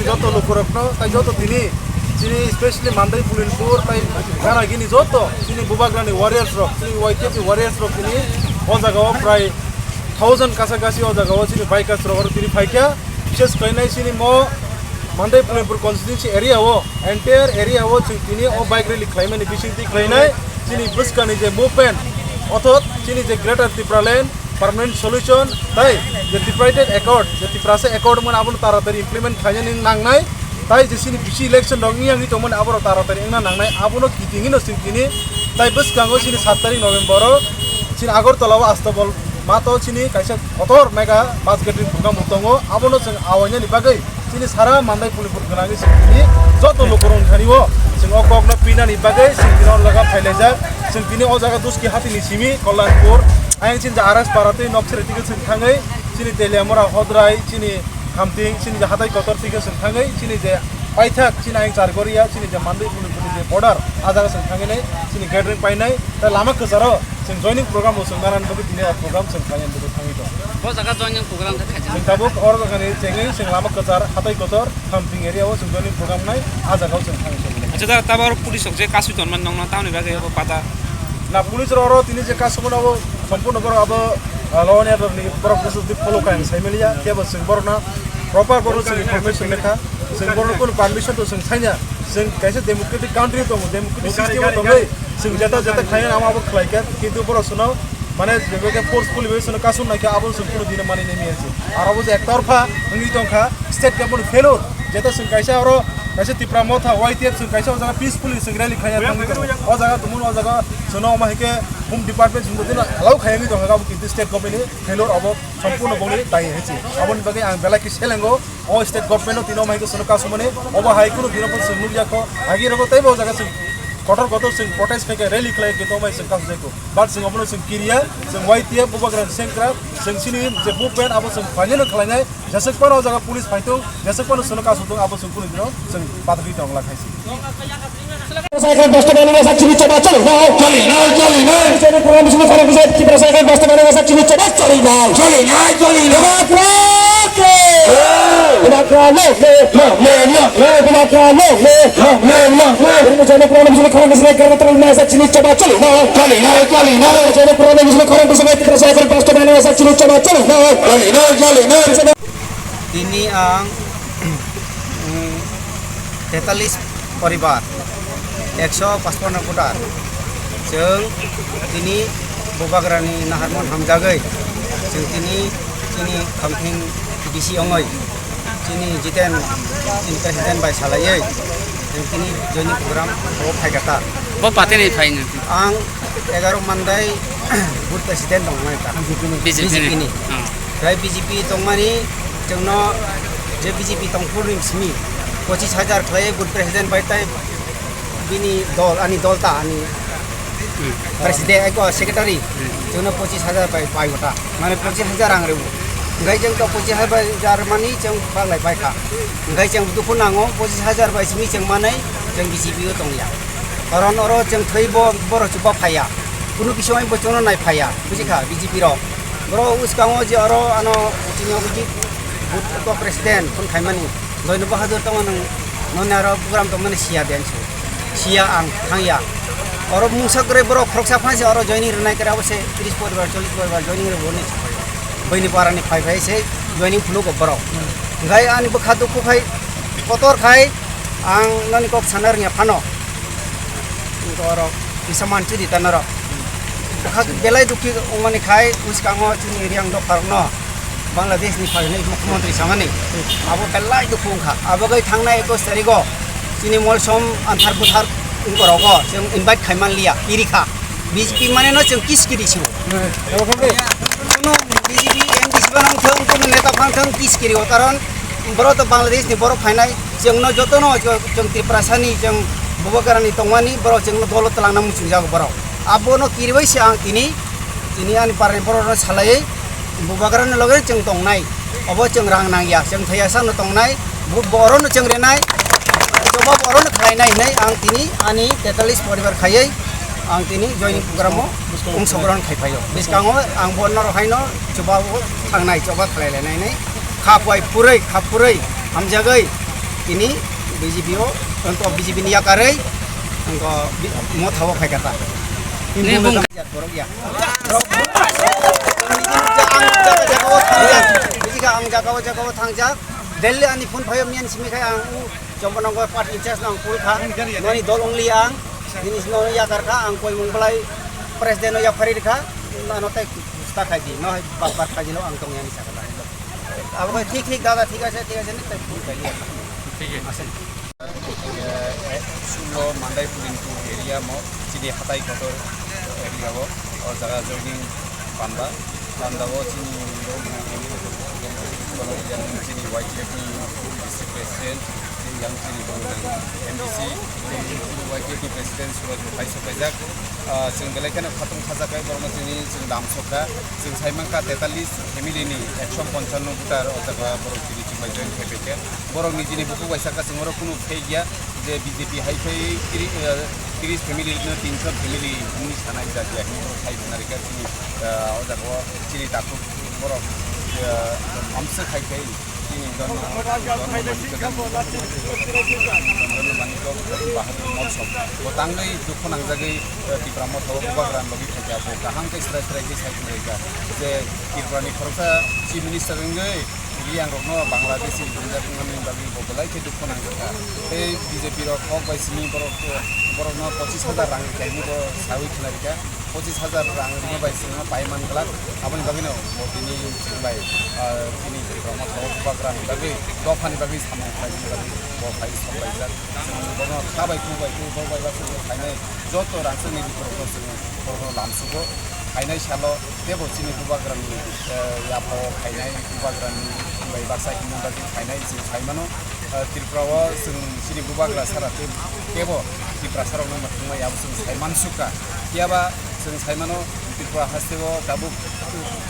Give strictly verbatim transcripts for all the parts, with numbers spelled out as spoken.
Joto lukurokno, tai joto tini, chini specially Mandai Pulinpur, tai Garagini joto, chini Bubagrani warriors rok, chini Y T F ni warriors rok tini, o jaga o prai thousand kasa kasi o jaga o chini bikers rok oro tini phaikha, bishes khlainai chini mo Mandai Pulinpur constituency area o, entire area o chwng tini o bike rally khlaimani bisingtwi khlainai, chini bwskani je movement, othot chini je Greater Tipraland, permanent solution, tai je tripartite accord, je Tiprasa accord mano abono taratari implement khainani nangnai, tai je chini bisi election rok wngya wngwi tongmani aborok taratari wngna nangnai, abono kitingino chwng tini tai bwskango chini sat tarik November o chini Agartala o Astabol mato chini kaisa kotor mega bus gathering program bo tongo, abono chwng awainani bagwi chini sara Mandai Pulinpur gwnangwi chwng tini joto lukurokni thani o chwng o kokno pinani bagwi chwng tini o jaga phailaijak. Chwng tini o jaga Duski hatini simi Kollanpur, ayang chini je R S Para tei Nokchereti khe chwng thangwi chini Teliamura, Hodrai, chini Khamting, chini je hatai kotor twi khe chwng thangwi chini je paithak chini ayang Chargoria, chini je Mandai Pulinpur ni je border, a jaga chwng thangwi nai chini gathering painai, tei lama kwcharo chwng joining program bo chwng manani bagwi tini o program chwng khlainani bagwi thangwi tongo. O jaga joining program khe khaijak. Chwng tabuk o jagani chengwi chwng lama kwchar, hatai kotor, Khamting area o chwng joining program nai, a jaga o chwng thangwi tongo. Acha, da, tabuk oro police rok je kasui tonmani nokno tamoni bagwi abo pata? Na, police rok oro tini je kasumano abo sompurno borok abo, ah, law and order ni borok bwswk di follow kha ang sai maliya, kebo chwng borokno proper borok chwng information lekha, chwng borokno kunu permission to chwng sainya, chwng kaisa democratic country tongo, democratic system o tongwi chwng jeta jeta khlaina amo abo khlaikha, kintu borok chwngno mane bebak khe forcefully bai chwngno kasum naikha, abo chwng kunu dino mani nai maya se. Aro bo je ektorpha wngwi tongkha, state government failure, jeta chwng kaisa oro kaisa Tipra Motha, Y T F chwng kaisa o jaga peacefully chwng rally khaina thangwi tongo. O jaga tumung o jaga chwngno omo hai khe Home Department chwngno dino allow khaiwi tongkha, abo kintu state government ni failure, obo sompurno bongni dai hai se. Aboni bagwi ang belai khe selengo. O state government no tino mai khe sono kasumani, obo hai kunu dino pon sung nukya kho, agi rogo tei bo jaga sung kotor kotor sung protest khai khai rally khlai khe to mai sung kasu jai kho. But sung obono sung kiriya, sung Y T F Bubagra sengkra, sung sini je movement abo sung final khlainai, jesek pano o jaga police phaitung, jesek pano sono kasu tung abo sung kunu dino sung patri tong la khai si. Cycle dasta bani masa chini coba choli na. Choli na, choli na. Choli program sini khorang bisa kita cycle dasta bani masa chini coba choli na. Choli na, choli na. Bubagra ke. Bubagra no no. No no no. Bubagra no no. No no no. Choli program sini khorang bisa kita terus masa chini coba choli na. Choli na, choli na. Choli program sini khorang bisa kita cycle dasta bani masa chini coba choli na. Choli na, choli na. Tini ang, mm, tetalis poribar, ekso pachpanno voter. Chwng tini Bubagrani naharmon hamjagwi, chwng tini chini Khamting D C ongoi, chini Jiten, chini president bai salaiwi, chwng tini joining program o phaikha ta. Bo patini phaino? Ang egaro Mandai booth president tongnai ta. B J P ni. B J P ni. Oh. Tei B J P tongmani chwngno je B J P tongphuru ni simi pochis hajar khlai booth president bai tei bini dol, ani dol ta, ani president, eko secretary, chwngno pochis hajar bai pai wata. Mane pochis hajar ang rebu. Hingkai chwng to pochis hajar mani chwng baglai pai kha. Hingkai chwng dukhu nango, pochis hajar bai simi chwng manai chwng B J P o tongya. Karon oro chwng thwi bo, borok chuba phaiya. Kunu kisa bai bo chwngno nai phaiya. Buji kha B J P rok. Borok uskango je oro ano chini Abhijit Bhut ko president phone khaimani. Doino Bahadur tongo nwng, noni aro program tongmani siya de ansu. Siya ang thangya. Oro mungsa kwrwi borok khoroksa phansi oro joining rwnai kwrwi abo se tris poribar, chollish poribar joining rw hwnwi sapai. Buini parani phai phai se joining phunuk o borok. Hingkai ani bwkha dukhu khai kotor khai ang noni kok sana rwngya phano. Borok kisa manchiri ta norok. Bwkha belai dukhi wngmani khai bwskango chini Reang dopharokno Bangladesh ni phainai mukhyamantri samani. Abo belai dukhu wngkha. Abo gai thangnai ekus tarigo chini molsom anthar buthar wngkorogo chwng invite khai manliya, kirikha. B J P mane no chwng kis kiri sibo. Kuno B J P, M D C phano wngthung, kuno neta phano wngthung, kis kiri o. Karon borok to Bangladesh ni borok phainai, chwngno jotono chwng Tiprasani, chwng Bubagrani tongmani borok chwngno dolo twlangna muchungjago borok. Abono kiriwi se ang tini, tini ani parani borokno salaiwi Bubagrani loge chwng tongnai. Obo chwng rang nangya, chwng thaiya sano tongnai, vote bo orono chwng renai, jobab orono khlainai hinwi ang tini ani tetalis poribar khaiwi ang tini joining program o ongsogrohon khai phaio. Bwskango ang bo norok haino chuba o thangnai, chuba khlai lainai hinwi kha kuai phurwi, kha phurwi hamjagwi Ini B J P o, engko B J P ni yakarwi, engko bi-, motha o phaikha ta. Ini bung- Borok ya. Borok, ang jaga jaga o thangjak. Bujikha, ang jaga o jaga o thangjak. Delhi ani phone phaio miyan simi khai ang u Chomponongor party in charge no ang call kha. Noni dol ongli ang. Bini sino yakar kha, ang koi mung belai president no yapari kha. Nano tai busta khai di. No hai bakbar khai di no ang tong yani sakha. Abo thik thik dada thik ase, thik ase ni tai phone khai di. Thik ase. Asulo Mandai Pulintu area mo chini hatai kotor area o, o jaga joining panda, panda o chini chini Y T F ni district president, yang chini M D C, chini Y T F ni president Suraj Bhai sopaijak. Ah, chwng belai kheno khatung khajakai borokno chini chwng dam sokha. Chwng sai mankha tetallis family ni ekso ponchanno voter o jaga borok chini chwng bai join khai paikha. Borok nijini bukhuk bai sakha chwng oro kunu fake ya je B J P hai khai tiri, ah, tris family no tinso family hwnwi sanai jak ya hwnwi borok khai khna rikha chini, ah, o jaga o chini takhuk borok, ah, amsa khai khai. Chini Dhanma, Dhanma Manikya, Dhanma Manikya Bahadur Motso. Bo tangwi dukhu nangjagwi, eh, Tipra Motha o bubagra logi phaikha. Bo kaham khe srai srai khe sai khwlaikha. Je Tripura ni khoroksa Chief Minister wngwi Riang rokno Bangladeshi ringjak wngmani bagwi bo belai khe dukhu nangjakha. Tei B J P rok kok bai simi borok, borokno pochis hajar rang rikha hinwi bo sawi khwlaikha. Pochis hajar rang rima bai chwngno pai man glak, aboni bagwino bo tini chwng bai, ah, tini Tripura Motha o bubagra ni bagwi, dopha ni bagwi samung khlaimani bagwi bo phai sok laijak. Chwng bono kha bai, khu bai, khu bai, bai, bai, phainai joto rangchakni borokno chwng borokno lamsugo. Phainai salo teibo chini bubagra ni, eh, yapha o phainai bubagra ni bai baksa himna bagwi phainai chwng sai mano. Ah, Tripura o chwng chini bubagra sara tei kebo Tiprasa rokno mwthangmai abo chwng sai mansukha. Phiyaba chwng sai mano Tripura haste o tabuk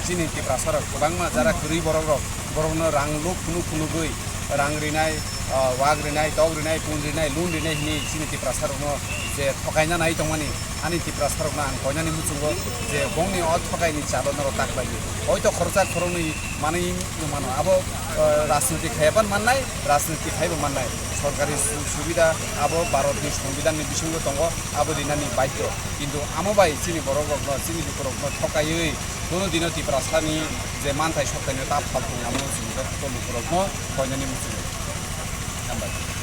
chini Tiprasa rok kwbangma jara kwrwi borok rok, borokno rang luk phunuk phunugwi rang rinai, ah, wak rinai, tok rinai, pun rinai, loan rinai hwnwi chini Tiprasa rokno je thokaina nai tongmani, ani Tiprasa rokno ang koinani muchungo je bongni o thokaini chalo norok tak bai. Hoito khoroksa khoroknwi manwi mano. Abo, eh, rajniti khaiya ban mannai, rajniti khaibo mannai. Sorkari su-, subida abo Bharatni Songbidanni bisingo tongo, abo rinani baidhyo. Kintu amo bai chini borok rokno, chini lukurokno thokaiwi kono dino Tiprasani je manthai soktaino ta phaltung amo chini joto lukurokno koinani muchungo. Hambai.